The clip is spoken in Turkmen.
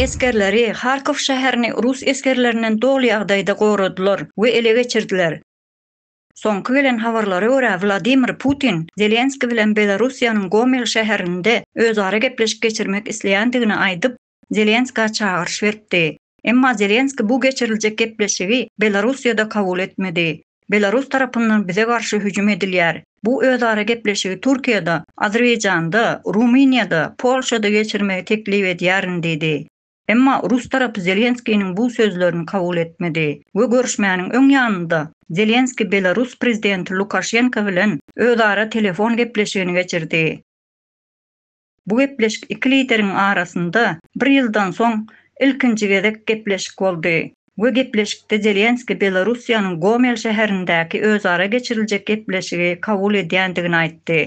esgerleri Harkow şäherini rus esgerlerinden doly ýagdaýda goradylar we ele geçirdiler. Soňky gelen habarlara görä, Wladimir Putin Zelenskiý bilen Belarussiýanyň Gomel şäherinde özara gepleşik geçirmek isleýändigini aýdyp, Zelenskä çagyryş beripdi. Emma Zelenskiý bu geçiriljek gepleşigi Belarussiýada kabul etmedi. Belarus tarapyndan bize garşy hüjüm edilýär. Bu özara gepleşigi Türkiýede, Azerbaýjanda, Rumyniýada, Polşada geçirmegi teklip edýärin diýdi. Emma rus tarapy Zelenskiniň bu sözlerini kabul etmedi we görüşmäniň öň ýanynda Zelenskiý belarus prezidenti Lukaşenko bilen özara telefon gepleşigini geçirdi. Bu gepleşik iki lideriň arasynda bir ýyldan soň ilkinji gezek gepleşik boldy we gepleşikde Zelenskiý Belarussiýanyň Gomel şäherindäki özara geçiriljek gepleşigi kabul edýändigini aýtdy.